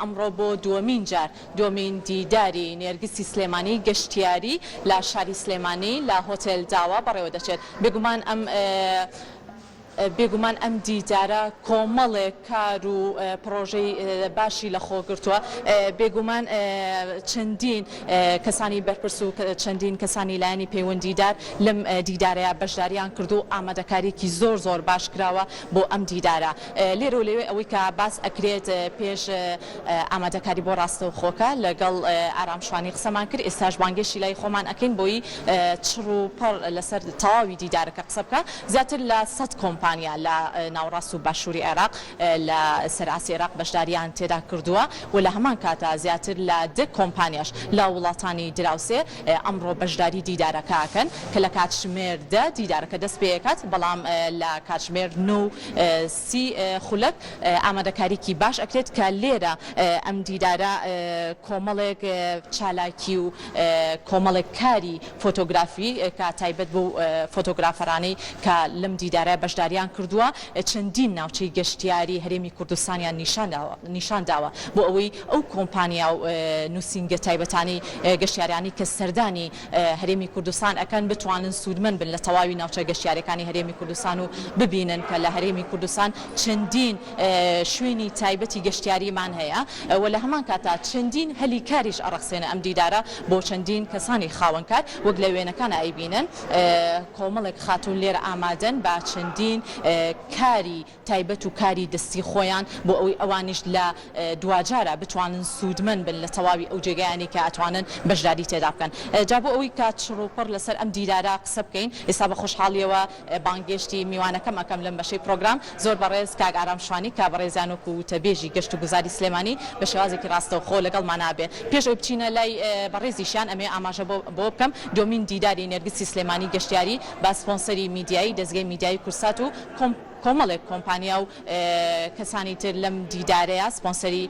ئەمڕۆ بۆ دووەمین جار دووەمین دیداری نێرگسی سلێمانی گەشتیاری لە شاری سلێمانی لە هۆتێل داوە بەڕێوە دەچێت. بێگومان ئەم بێگومان ئەم دیدارە کۆمەڵێک کار و پڕۆژەی باشی لە خۆ گرتووە. بێگومان چەندین کەسانی بەرپرس و چەندین کەسانی لایەنی پەیوەندیدار لەم دیدارەیا بەشداریان کردوو و ئامادەکارییەکی زۆر زۆر باش کراوە بۆ ئەم دیدارە. لێرە و لەوێ ئەوەی کە باس ئەکرێت پێش ئامادەکاری بۆ ڕاستەوخۆکە لەگەڵ ئارام شوانی قسەمان کرد، ئێستاش بانگێشتی لای خۆمان ئەکەین بۆی چڕ و پڕ لەسەر تەواوی دیدارەکە قسە بکا. زیاتر لە سەت کۆمپانیا لە ناوەڕاست و باشووری عێراق لە سەر ئاستی عێراق بەشدارییان تێدا کردووە و لە هەمان کاتا زیاتر لە دە کۆمپانیاش لە وڵاتانی دراوسێ ئەمڕۆ بەشداری دیدارەکە ئەکەن کە لە کاتژمێر دە دیدارەکە دەست پێ ئەکات بەڵام لە کاتژمێر نۆ و 30 خولەک ئامادەکاریکی باش ئەکرێت کە لێرە ئەم دیدارە کۆمەڵێک چالاکی و کۆمەڵێک کاری فۆتۆگرافی کە تایبەت بەو فۆتۆگرافەرانەی کە لەم دیدارە بەشداریان کردووە چەندین ناوچەی گەشتیاری هەرێمی کوردستانیان نیشان داوە بۆ ئەوەی ئەو کۆمپانیا و نووسینگە تایبەتانەی گەشتیارانی کە سەردانی هەرێمی کوردستان ئەکەن بتوانن سوودمەند بن لە تەواوی ناوچە گەشتیاریەکانی هەرێمی کوردستان و ببینن کە لە هەرێمی کوردستان چەندین شوێنی تایبەتی گەشتیاریمان هەیە و لە هەمان کاتا چەندین هەلی کاریش ئەڕەخسێنە ئەم دیدارە بۆ چەندین کەسانی خاوەن کار وەک لە وێنەکانا ئەیبینن کۆمەڵێک خاتوون لێرە ئامادەن بە چەندین کاری تایبەت و کاری دەستی خۆیان بۆ ئەوەی ئەوانیش لە دواجارا بتوانن سوودمەند بن لە تەواوی ئەو جێگایانەی کە ئەتوانن بەشداری تێدا بکەن. جا بۆ ئەوەی کە چڕوپڕ لەسەر ئەم دیدارە قسە بکەین ئێستا بە خۆشحاڵیەوە بانگێشتی میوانەکەم ئەکەم لەم بەشەی پرۆگرام زۆر بەڕێز کاک ئارام شوانی کە بەڕێزیان وەکو وتەبێژی گەشت و گوزاری سلێمانی بە شێوازێکی ڕاستەوخۆ لەگەڵمانا بێ. پێش ئەوەی بچینە لای بەڕێزیشیان ئەمەوێ ئاماژە بۆ بەوە بکەم دووەمین دیداری نێرگسی سلێمانی گەشتیاری بە سپۆنسەری میدیایی دەزگەی میدیایی کوردسات و کۆمەڵێک کۆمپانیا و کەسانی تر لەم دیدارەیا سپۆنسەری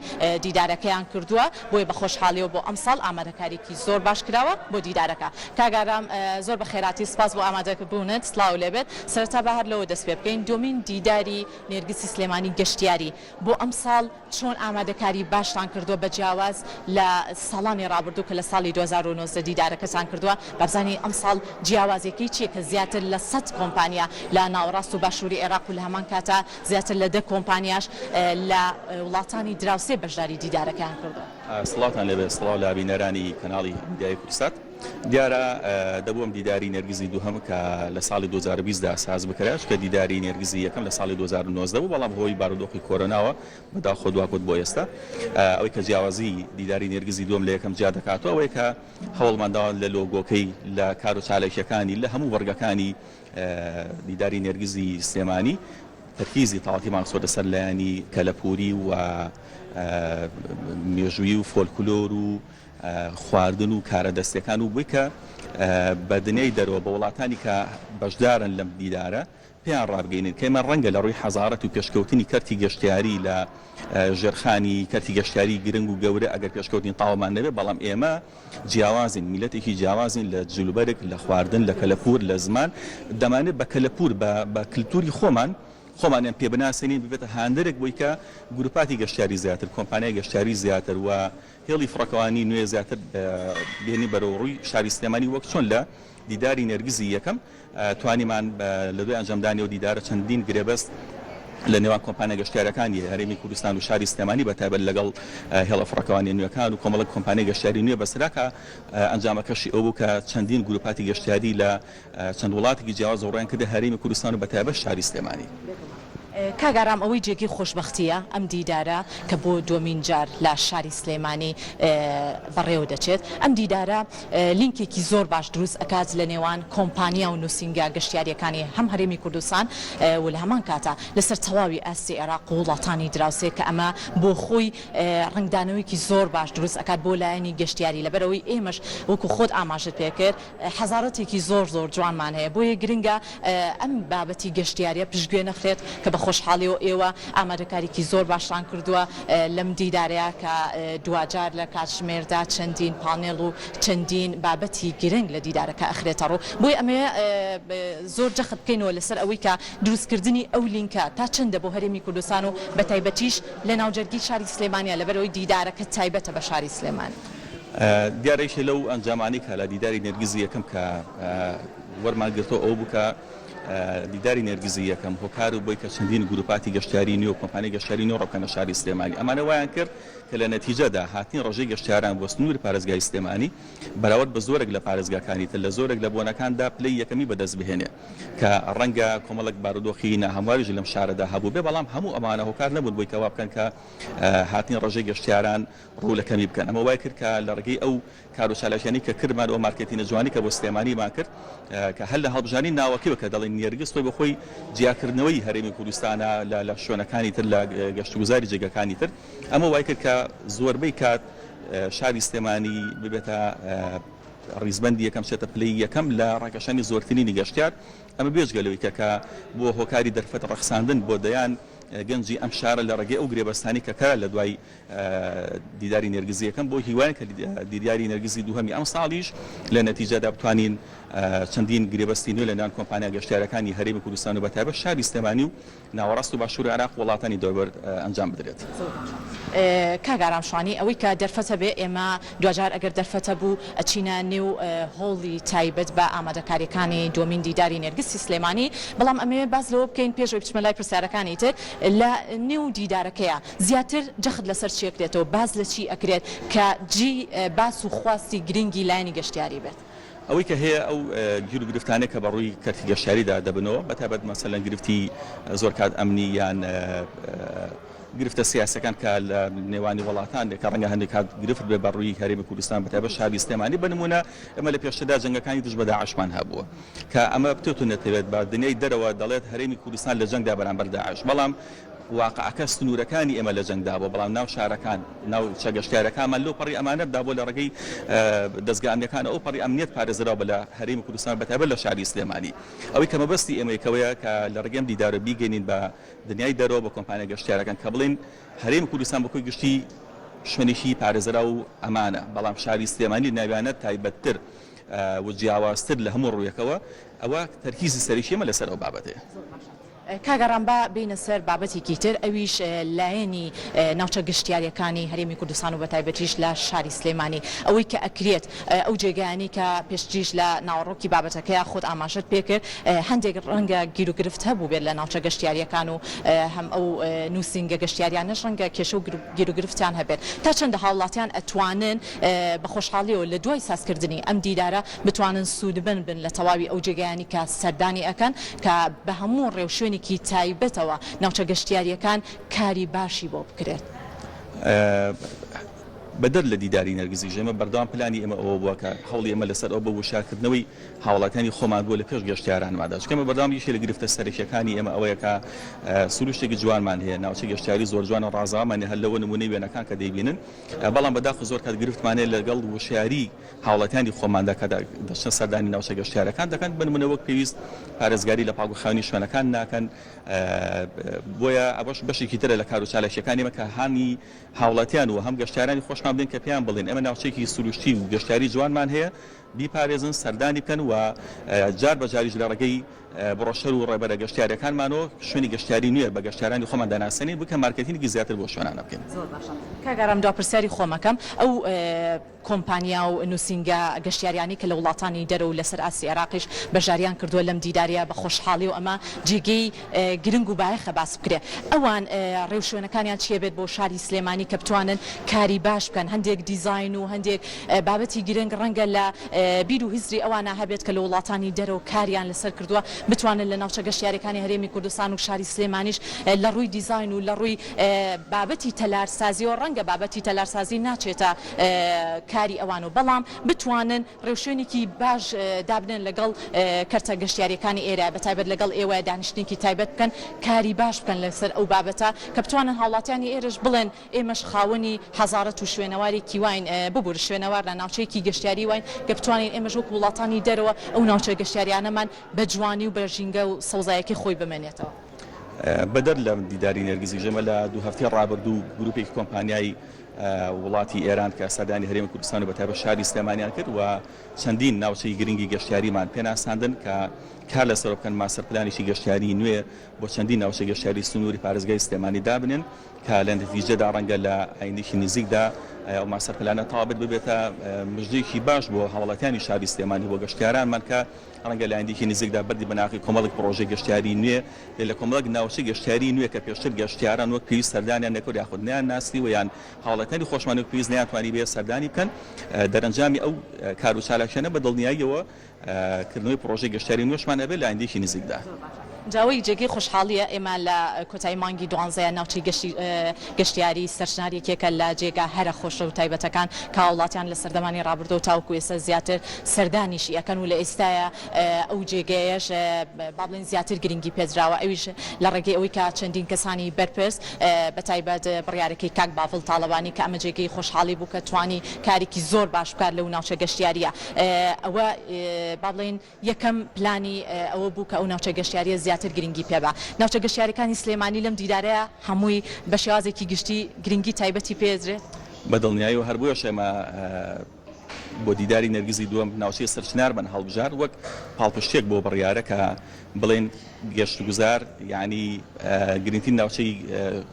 دیدارەکەیان کردووە، بۆیە بە خۆشحاڵیەوە بۆ ئەمساڵ ئامادەکاریەکی زۆر باش کراوە بۆ دیدارەکە. کاک ئارام زۆر بە خێراتی سپاس بۆ ئامادەبوونت، سڵاو لێبێت. سەرەتا با هەر لەوە دەست پێ بکەین، دووەمین دیداری نێرگسی سلێمانی گەشتیاری بۆ ئەمساڵ چۆن ئامادەکاری باشتان کردووە بە جیاواز لە ساڵانی ڕابردوو کە لە ساڵی 2019 دیدارەکەتان کردووە با بزانین ئەمساڵ جیاوازیەکەی چیە کە زیاتر لە سەت کۆمپانیا لە ناوەڕاست و باشووری عێراق و لە هەمان کاتا زیاتر لە دە کۆمپانیاش لە وڵاتانی دراوسێ بەشداری دیدارەکەیان کردووە. سڵاوتان لێبێت سڵاو لە بینەرانی کەناڵی میدیایی کوردسات. دیارە دەبوو ئەم دیداری نێرگزی دووهەم کە لە ساڵی 2020 دا ساز بکرا، چونکە دیداری نێرگزی یەکەم لە ساڵی 2019 بوو، بەڵام بەهۆی بارودۆخی کۆرۆناوە بەداخەوە دواکەوت بۆ ئێستا. ئەوەی کە جیاوازی دیداری نێرگزی دووەم لە یەکەم جیا دەکاتەوە ئەوەیە کە هەوڵمان داوە لە لۆگۆکەی، لە کار و چالاکییەکانی، لە هەموو بڕگەکانی دیداری نێرگزی سلێمانی تەرکیزی تەواوەتیمان خستۆتە سەر لایەنی کەلەپووری و مێژوویی و فۆلکلۆر و خواردن و کارە دەستیەکان و بووی کە بە دنیای دەرەوە بە وڵاتانی کە بەشدارن لەم دیدارە پێیان ڕابگەینین کە ئێمە ڕەنگە لە ڕووی حەزارەت و پێشکەوتنی کەرتی گەشتیاری لە ژێرخانی کەرتی گەشتیاری گرنگ و گەورە ئەگەر پێشکەوتنی تەواومان نەبێت بەڵام ئێمە جیاوازین میلەتێکی جیاوازین لە جلوبەرگ لە خواردن لە کەلەپوور لە زمان دەمانێت بە کەلەپوور بە بە کلتوری خۆمان خۆمانیان پێ بناسێنین ببێتە هاندەرێک بۆی کە گروپاتی گەشتیاری زیاتر کۆمپانیای گەشتیاری زیاتر و هێڵی فڕۆکەوانی نوێ زیاتر بێنین بەرەو ڕووی شاری سلێمانی وەک چۆن لە دیداری نێرگزی یەکەم توانیمان لە دوای ئەنجامدانی ئەو دیدارە چەندین گرێبەست لە نێوان کۆمپانیا گەشتیارەکانی هەرێمی کوردستان و شاری سلێمانی بە تایبەت لەگەڵ هێڵە فڕۆکەوانیە نوێکان و کۆمەڵێک کۆمپانیای گەشتیاری نوێ بەسترا کە ئەنجامەکەشی ئەو بوو کە چەندین گروپاتی گەشتیاری لە چەند وڵاتێکی جیاواز ڕوویان کردە هەرێمی کوردستان و بە تایبەت شاری سلێمانی. کاک ئارام ئەوەی جێگەی خۆشبەختییە ئەم دیدارە کە بۆ دووەمین جار لە شاری سلێمانی بەڕێوە دەچێت، ئەم دیدارە لینکێکی زۆر باش دروست ئەکات لە نێوان کۆمپانیا و نووسینگە گەشتیارییەکانی هەم هەرێمی کوردستان و لە هەمان کاتا لەسەر تەواوی ئاستی عێراق و وڵاتانی دراوسێ کە ئەمە بۆ خۆی ڕەنگدانەوەیەکی زۆر باش دروست ئەکات بۆ لایەنی گەشتیاری لەبەرئەوەی ئێمەش وەکو خۆت ئاماژەت پێکرد حەزارەتێکی زۆر زۆر جوانمان هەیە بۆیە گرنگە ئەم بابەتی گەشتیاریە پشتگوێ نەخرێت کە بە. خۆشحاڵیەوە ئێوە ئامادەکاریکی زۆر باشتان کردووە لەم دیدارەیا کە دواجار لە کاتژمێردا چەندین پانێڵ و چەندین بابەتی گرنگ لە دیدارەکە ئەخرێتە ڕوو بۆیە ئەمەوێ زۆر جەخت بکەینەوە لەسەر ئەوەی کە دروستکردنی ئەو لینکە تا چەندە بۆ هەرێمی کوردستان و بەتایبەتیش لە ناوجەرگی شاری سلێمانیە لەبەرئەوەی دیدارەکە تایبەتە بە شاری سلێمانی. دیارە یەکێ لەو ئەنجامانەی کە لە دیداری نێرگزی یەکەم کە وەرمان گرتەوە ئەوە بوو کە دیداری نێرگزی یەکەم هۆکار بووی کە چەندین گروپاتی گەشتیاری نوێ و کۆمپانیای گەشتیاری نوێ ڕابکەنە شاری سلێمانی ئەمانە وایان کرد کە لە نەتیجەدا هاتنی ڕێژەی گەشتیاران بۆ سنووری پارێزگای سلێمانی بەراورد بە زۆرێک لە پارێزگاکانی تر لە زۆرێک لە بۆنەکاندا پلەی یەکەمی بەدەست بهێنێ کە ڕەنگە کۆمەڵێک بارودۆخی ناهەمواریش لەم شارەدا هەبووبێ بەڵام هەموو ئەمانە هۆکار نەبوون بۆی کە وا بکەن کە هاتنی ڕێژەی گەشتیاران ڕوو لە کەمی بکەن ئەمە وای کرد کە لە ڕێگەی ئەو کار و چالاکیانەی کە کردمان و مارکێتینە جوانی کە بۆ سلێمانیمان کرد کە هەر لە هەڵبژاردنی ناوەکەیەوە کە دەڵێن نێرگز خۆی بە خۆی جیاکردنەوەی هەرێمی کوردستانە لە لە شوێنەکانی تر لە گەشتوگوزاری جێگەکانی تر ئەمە وای کرد کە زۆربەی کات شاری سلێمانی ببێتە ڕیزبەندی یەکەم بچێتە پلەی یەکەم لە ڕاکێشانی زۆرترینی گەشتیار ئەمە بێجگە لەوەی کە کە بووە هۆکاری دەرفەت ڕەخساندن بۆ دەیان گەنجی ئەم شارە لە ڕێگەی ئەو گرێبەستانەی کە کرا لە دوای دیداری نێرگزی یەکەم بۆ هیواین کە دیداری نێرگزی دووهەمی ئەمساڵیش لە نەتیجەدا بتوانین چەندین گرێبەستی نوێ لە نێوان کۆمپانیا گەشتیارەکانی هەرێمی کوردستان و بەتایبەت شاری سلێمانی و ناوەڕاست و باشووری عێراق و وڵاتانی دەوروبەر ئەنجام بدرێت. زۆر باشە کاک ئارام شوانی ئەوەی کە دەرفەت هەبێ ئێمە دواجار ئەگەر دەرفەت هەبوو ئەچینە نێو هۆڵی تایبەت بە ئامادەکاریەکانی دووەمین دیداری نێرگسی سلێمانی بەڵام ئەمەوێ باس لەوە بکەین پێش ئەوەی بچمە لای پرسیارەکانی تر لە نێو دیدارەکەیا زیاتر جەخت لەسەر چی ئەکرێتەوە باس لە چی ئەکرێت کە جێی باس و خواستی گرنگی لایەنی گەشتیاری بێت؟ ئەوەی کە هەیە ئەو گیر و گرفتانەی کە بە ڕووی کەرتی گەشتیاریدا دەبنەوە بە تایبەت مەسەلەن گرفتی زۆر کات ئەمنی یان گرفتە سیاسەکان کە لە نێوانی وڵاتان کە ڕەنگە هەندێک کات گرفت بێ بە ڕووی هەرێمی کوردستان بە تایبەت شاری سلێمانی بە نموونە ئێمە لە پێشتردا جەنگەکانی دژ بە داعشمان هەبووە کە ئەمە بتێت و نەتەوێت بە دنیای دەرەوە دەڵێت هەرێمی کوردستان لە جەنگدا بەرامبەر داعش بەڵام واقعەکە سنوورەکانی ئێمە لە جەنگدا بووە، بەڵام ناو شارەکان، ناوچە گەشتیارەکانمان لەو پەڕی ئەمانەتدا بووە لە ڕێگەی دەزگا ئەمنیەکان ئەو پەڕی ئەمنیەت پارێزراو بە لە هەرێمی کوردستان بەتایبەت لە شاری سلێمانی. ئەوەی کە مەبەستی ئێمەیە کەوەیە کە لە ڕێگەی ئەم دیدارە بیگەینین بە دنیای دەرەوە بە کۆمپانیا گەشتیارەکان کە بڵێین هەرێمی کوردستان بە کۆی گشتی شوێنێکی پارێزراو و ئەمانە، بەڵام شاری سلێمانی ناویانە تایبەتتر و جیاوازتر لە هەموو ڕوویەکەوە، ئەوە تەرکیزی سەرەکی ئێمە لەسەر ئەو بابەتەیە. کاک ئارام با بێینە سەر بابەتێکی تر ئەویش لایەنی ناوچە گەشتیاریەکانی هەرێمی کوردستان و بەتایبەتیش لە شاری سلێمانی ئەوەی کە ئەکرێت ئەو جێگایانەی کە پێشتریش لە ناوەڕۆکی بابەتەکەیا خۆت ئاماژەت پێکرد هەندێک ڕەنگە گیروگرفت هەبووبێت لە ناوچە گەشتیاریەکان و هەم ئەو نووسینگە گەشتیاریانەش ڕەنگە کێشە و گیروگرفتیان هەبێت تا چەندە هاوڵاتیان ئەتوانن بە خۆشحاڵیەوە لە دوای سازکردنی ئەم دیدارە بتوانن سوودمەند بن لە تەواوی ئەو جێگایانەی کە سەردانی ئەکەن کە بە هەموو ڕێوشوێنێکی تایبەتەوە ناوچە گەشتیارییەکان کاری باشی بۆ بکرێت. بەدەر لە دیداری نەرگزیش ئێمە بەردەوام پلانی ئێمە ئەوە بووە کە هەوڵی ئێمە لەسەر ئەوە بۆ وشیارکردنەوەی هاوڵاتیانی خۆمان بووە لە پێش گەشتیارانماندا چونکە ئێمە بەردەوام یەکێ لە گرفتە سەرەکییەکانی ئێمە ئەوەیە کە سروشتێکی جوانمان هەیە ناوچەی گەشتیاری زۆر جوان و ڕازاوەمان هەیە هەر لەوە نموونەی وێنەکان کە دەیبینن بەڵام بەداخەوە زۆر کات گرفتمان هەیە لەگەڵ وشیاری هاوڵاتیانی خۆماندا کە دەچنە سەردانی ناوچە گەشتیارەکان دەکەن، بە نمونە وەک پێویست پارێزگاری لە پاک و خاوێنی شوێنەکان ناکەن، بۆیە ئەوەش بەشێکی ترە لە کار و چالاکییەکانی ئێمە کە هانی هاوڵاتیان و هەم گەشتیارانی خۆشمان بدەین کە پێیان بڵێین ئێمە ناوچەیەکی سروشتی و گەشتیاری جوانمان هەیە بیپارێزن سەردانی بکەن و جار بە جاریش لە ڕێگەی بڕۆشەر و ڕێبەرە گەشتیاریەکانمانەوە شوێنی گەشتیاری نوێ بە گەشتیارانی خۆمان دەناسێنین بکە مارکێتینگی زیاتر بۆ شوێنانە بکەین. زۆر باشە کاک ئارام دوا پرسیاری خۆم ئەکەم ئەو کۆمپانیا و نوسینگە گەشتیاریانەی کە لە وڵاتانی دەرەوە و لەسەر ئاستی عێراقیش بەشداریان کردووە لەم دیدارەیا بە خۆشحاڵی و ئەمە جێگەی گرنگ و بایەخە باس بکرێ ئەوان ڕێوشوێنەکانیان چیە بێت بۆ شاری سلێمانی کە بتوانن کاری باش بکەن هەندێک دیزاین و هەندێک بابەتی گرنگ ڕەنگە لە بیر و هزری ئەوانە هەبێت کە لە وڵاتانی دەرەوە کاریان لەسەر کردووە بتوانن لە ناوچە گەشتیاریەکانی هەرێمی کوردستان و شاری سلێمانیش لە ڕووی دیزاین و لە ڕووی بابەتی تەلارسازیەوە ڕەنگە بابەتی تەلارسازی ناچێتە کاری ئەوان و بەڵام بتوانن ڕێوشوێنێکی باش دابنێن لەگەڵ کەرتە گەشتیاریەکانی ئێرە بەتایبەت لەگەڵ ئێوە دانیشتنێکی تایبەت بکەن کاری باش بکەن لەسەر ئەو بابەتە کە بتوانن هاوڵاتیانی ئێرەش بڵێن ئێمەش خاوەنی حەزارەت و شوێنەوارێکی واین ببورە شوێنەوار نا ناوچەیەکی گەشتیاری واین کە بتوانین ئێمەش وەکو وڵاتانی دەرەوە ئەو ناوچە گەشتیاریانەمان بە جوانی و بە ژینگە و سەوزایەکەی خۆی بمێنێتەوە. بەدەر لە دیداری نێرگزیش ئێمە لە دوو هەفتەی ڕابردوو گروپێکی کۆمپانیای وڵاتی ئێران کە سەردانی هەرێمی کوردستان و بەتایبەت شاری سلێمانیان کرد و چەندین ناوچەی گرنگی گەشتیاریمان پێناساندن کە کار لەسەر بکەن ماستەر پلانێکی گەشتیاری نوێ بۆ چەندین ناوچەی گەشتیاری سنووری پارێزگای سلێمانی دابنێن کە لە نەتیجەدا ڕەنگە لە ئایندەیەکی نزیکدا ئەو ماستەر پلانە تەواو بێت ببێتە مژدەیەکی باش بۆ هاوڵاتیانی شاری سلێمانی بۆ گەشتیارانمان کە ڕەنگە لە ئایندەیەکی نزیکدا بەردی بناغەی کۆمەڵێک پڕۆژەی گەشتیاری نوێ لە کۆمەڵێک ناوچەی گەشتیاری نوێ کە پێشتر گەشتیاران وەک پێویست سەردانیان نەکرد یاخود نەیانناسیوە یان هاوڵاتیانی خۆشمان وەک پێویست نەیانتوانیبێ سەردانی بکەن دەرەنجامی ئەو کار و چالاکیانە بە دڵنیاییەوە کردنەوەی پڕۆژەی گەشتیاری نوێشمان ئەبێت لە ئایندەیەکی نزیکدا. زۆر باشە جا ئەوەی جێگەی خۆشحاڵیە ئێمە لە کۆتایی مانگی دوانزەیە ناوچەی گەشتی گەشتیاری سەرچنار یەکێکە لە جێگا هەرە خۆشە و تایبەتەکان کە هاوڵاتیان لە سەردەمانی ڕابردوو تاوەکو ئێستا زیاتر سەردانیشی ئەکەن و لە ئێستایا ئەو جێگەیەش با بڵێین زیاتر گرنگی پێدراوە ئەویش لە ڕێگەی ئەوەی کە چەندین کەسانی بەرپرس بە تایبەت بڕیارەکەی کاک باڤڵ تاڵەبانی کە ئەمە جێگەی خۆشحاڵی بوو کە توانی کارێکی زۆر باش بکات لەو ناوچە گەشتیارییە ئەوە با بڵێین یەکەم پلانی ئەوە بوو کە ئەو ناوچە گەشتیارییە زیاتر گرنگی پێ با. ناوچە گەشتیارییەکانی سلێمانی لەم دیدارەیا هەمووی بە شێوازێکی گشتی گرنگی تایبەتی پێ ئەدرێت؟ بە دڵنیاییەوە هەر بۆیەش ئێمە بۆ دیداری نێرگزی دووەم ناوچەی سەرچنارمان هەڵبژارد وەک پاڵپشتییەک بۆ بڕیارە کە بڵێین گەشتوگوزار یانی گرنگترین ناوچەی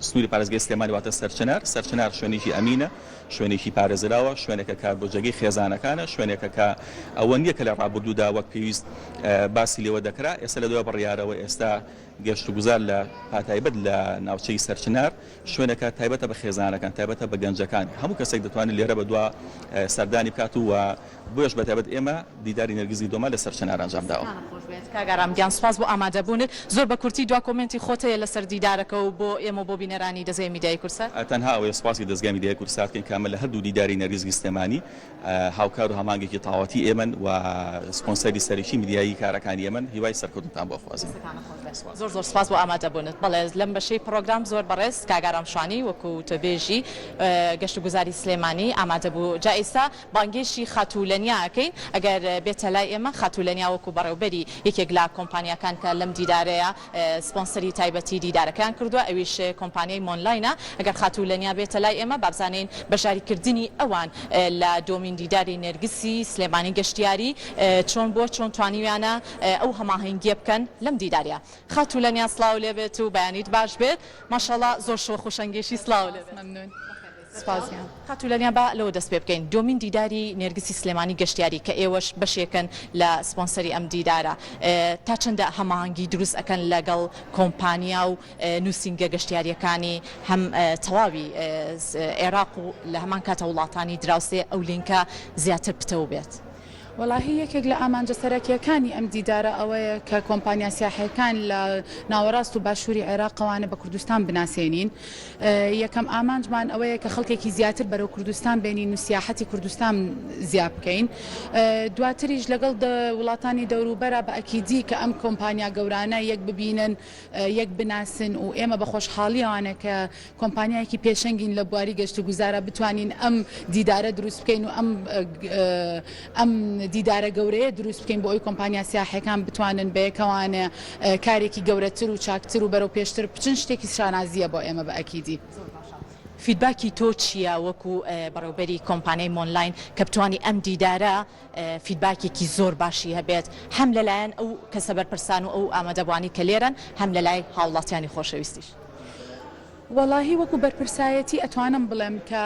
سنووری پارێزگای سلێمانی واتە سەرچنار، سەرچنار شوێنێکی ئەمینە، شوێنێکی پارێزراوە، شوێنێکە کە بۆ جێگەی خێزانەکانە، شوێنێکە کە ئەوە نییە کە لە ڕابردوودا وەک پێویست باسی لێوە دەکرا، ئێستا لە دوای بڕیارەوە ئێستا گەشتوگوزار لە تایبەت لە ناوچەی سەرچنار شوێنێکە تایبەتە بە خێزانەکان، تایبەتە بە گەنجەکان، هەموو کەسێک دەتوانێت لێرە بەدوا سەردانی بکات و بۆیەش بەتایبەت ئێمە دیداری نێرگزی دۆما لە سەرچنار ئەنجام داوە. دەستتان خۆش بێت کاک ئارام گیان سوپاس بۆ ئامادەبوونت. زۆر بە کورتی دوا comment ی خۆت هەیە لەسەر دیدارەکە و بۆ ئێمە و بۆ بینەرانی دەزگای میدیایی کوردسات؟ تەنها ئەوەیە سوپاسی دەزگای میدیایی کوردسات بکەین کە ئەمە لە هەردوو دیداری نێرگزی سلێمانی هاوکار و هەماهەنگێکی تەواوەتی ئێمەن و سپۆنسەری سەرەکی میدیایی کارەکانی ئێمەن هیوای سەرکەوتنتان بۆ ئەخوازین. دەستتان خۆش بێت. زۆر زۆر سوپاس بۆ ئامادەبوونت. بەڵێ لەم بەشەی پڕۆگرام زۆر بەڕێز کاک ئارام شوانی وەکو وتەبێژی گەشتوگوزاری سلێمانی ئامادەبوو. جا ئیستا بانگێشی خاتوو لەنیا ئەکەین ئەگەر بێتە لای ئێمە، خاتوو لەنیا وەکو بەڕێوبەری یەکێک لە کۆمپانیاکان کە لەم دیدارەیا سپۆنسەری تایبەتی دیدارەکەیان کردووە ئەویش کۆمپانیای مۆنلاینە، ئەگەر خاتوو لەنیا بێتە لای ئێمە بابزانین بەشداریکردنی ئەوان لە دووەمین دیداری نێرگسی سلێمانی گەشتیاری چۆن بووە، چۆن توانیویانە ئەو هەماهەنگیە بکەن لەم دیدارە. خاتوو لەنیا سڵاو لێبێت و بەیانیت باش بێت. ماشاءاللە زۆر شۆخ و شەنگێشی سڵاو لێبێت. مەمنون سپاس گیان. خاتوو لەنیا با لەوە دەست پێ بکەین دووەمین دیداری نێرگسی سلێمانی گەشتیاری کە ئێوەش بەشێکن لە سپۆنسەری ئەم دیدارە تا چەندە هەماهەنگی دروست ئەکەن لەگەڵ کۆمپانیا و نوسینگە گەشتیاریەکانی هەم تەواوی عێراق و لە هەمان کاتە وڵاتانی دراوسێ ئەو لینکە زیاتر پتەو بێت؟ وەڵاهی یەکێک لە ئامانجە سەرەکییەکانی ئەم دیدارە ئەوەیە کە کۆمپانیا سیاحییەکان لە ناوەڕاست و باشووری عێراقەوانە بە کوردستان بناسێنین. یەکەم ئامانجمان ئەوەیە کە خەڵکێکی زیاتر بەرەو کوردستان بێنین و سیاحەتی کوردستان زیا بکەین. دواتریش لەگەڵ وڵاتانی دەوروبەرا بە ئەکیدی کە ئەم کۆمپانیا گەورانە یەک ببینن، یەک بناسن و ئێمە بە خۆشحاڵییەوانە کە کۆمپانیایەکی پێشەنگین لە بواری گەشتوگوزارا بتوانین ئەم دیدارە دروست بکەین و ئەم ئەم دیدارە گەورەیە دروست بکەین بۆ ئەوی کۆمپانیا سیاحیەکان بتوانن بەیەکەوانە کارێکی گەورەتر و چاکتر و بەرەو پێشتر بچن شتێکی شانازیە بۆ ئێمە بە ئەکیدی. زۆر باشە feedback ی تۆ چیە وەکو بەڕێوبەری کۆمپانیای مۆنلاین کە بتوانی ئەم دیدارە feedback ێکی زۆر باشی هەبێت هەم لەلایەن ئەو کەسە بەرپرسان و ئەو ئامادەبوانی کە لێرەن هەم لەلای هاوڵاتیانی خۆشەویستیش؟ وەڵاهی وەکو بەرپرسایەتی ئەتوانم بڵێم کە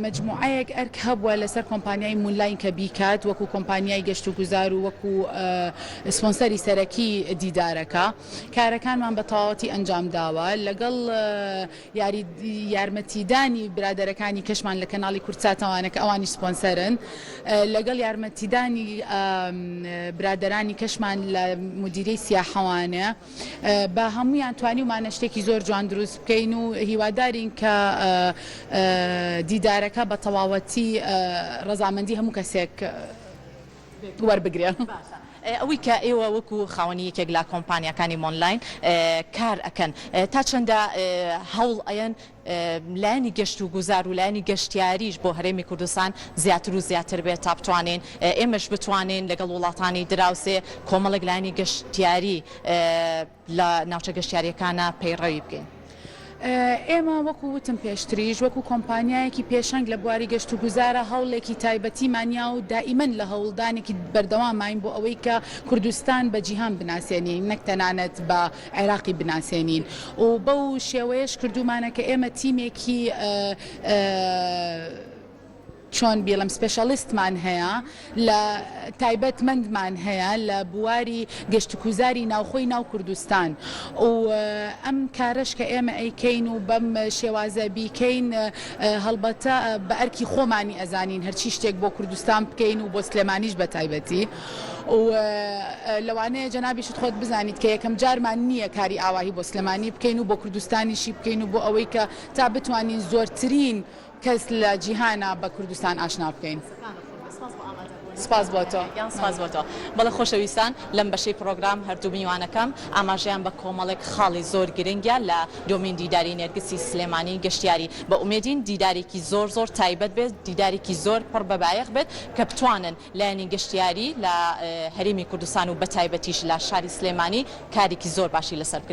مەجموعەیەک ئەرک هەبووە لەسەر کۆمپانیای مونلاین کە بیکات وەکو کۆمپانیای گەشتوگوزار و وەکو سپۆنسەری سەرەکی دیدارەکە کارەکانمان بە تەواوەتی ئەنجام داوە لەگەڵ یاری یارمەتیدانی برادەرەکانی کەشمان لە کەناڵی کوردساتەوانە کە ئەوانیش سپۆنسەرن لەگەڵ یارمەتیدانی برادەرانی کەشمان لە مدیرەی سیاحەوانە بە هەموویان توانیومانە شتێکی زۆر جوان دروست بکەین و هیوادارین کە دیدارەکە بە تەواوەتی ڕەزامەندی هەموو کەسێک وەربگرێ. باشە. ئەوەی کە ئێوە وەکو خاوەنی یەکێک لە کۆمپانیاکانی مۆنلاین کار ئەکەن تا چەندە هەوڵ ئەیەن لایەنی گەشت و گوزار و لایەنی گەشتیاریش بۆ هەرێمی کوردستان زیاتر و زیاتر بێت تا بتوانین ئێمەش بتوانین لەگەڵ وڵاتانی دراوسێ کۆمەڵێک لایەنی گەشتیاری لە ناوچە گەشتیارییەکانا پەیڕەوی بکەین. ئێمە وەکو وتم پێشتریش وەکو کۆمپانیایەکی پێشەنگ لە بواری گەشتوگوزارا هەوڵێکی تایبەتیمان یا و دائیمەن لە هەوڵدانێکی بەردەواماین بۆ ئەوەی کە کوردستان بە جیهان بناسێنین نەک تەنانەت بە عێراقی بناسێنین و بەو شێوەیەش کردوومانە کە ئێمە تیمێکی چۆن بیڵێم specialist مان هەیە لە تایبەت مەندمان هەیە لە بواری گەشتوکوزاری ناوخۆی ناو کوردستان و ئەم کارەش کە ئێمە ئەیکەین و بەم شێوازە بیکەین هەڵبەتە بە ئەرکی خۆمانی ئەزانین هەرچی شتێک بۆ کوردستان بکەین و بۆ سلێمانیش بە تایبەتی و لەوانەیە جەنابیشت خۆت بزانیت کە یەکەم جارمان نییە کاری ئاواهی بۆ سلێمانی بکەین و بۆ کوردستانیشی بکەین و بۆ ئەوەی کە تا بتوانین زۆرترین کەس لە جیهانا بە کوردستان ئاشنا بکەین. سپاس بۆ تۆ. گیان سپاس بۆ تۆ. بەڵێ خۆشەویستان لەم بەشەی پڕۆگرام هەردوو میوانەکەم ئاماژەیان بە کۆمەڵێک خاڵی زۆر گرنگە لە دۆمین دیداری نێرگسی سلێمانی گەشتیاری بە ئومێدین دیدارێکی زۆر زۆر تایبەت بێت دیدارێکی زۆر پڕ بە بایەخ بێت کە بتوانن لایەنی گەشتیاری لە هەرێمی کوردستان و بەتایبەتیش لە شاری سلێمانی کارێکی زۆر باشی لەسەر بکرێت.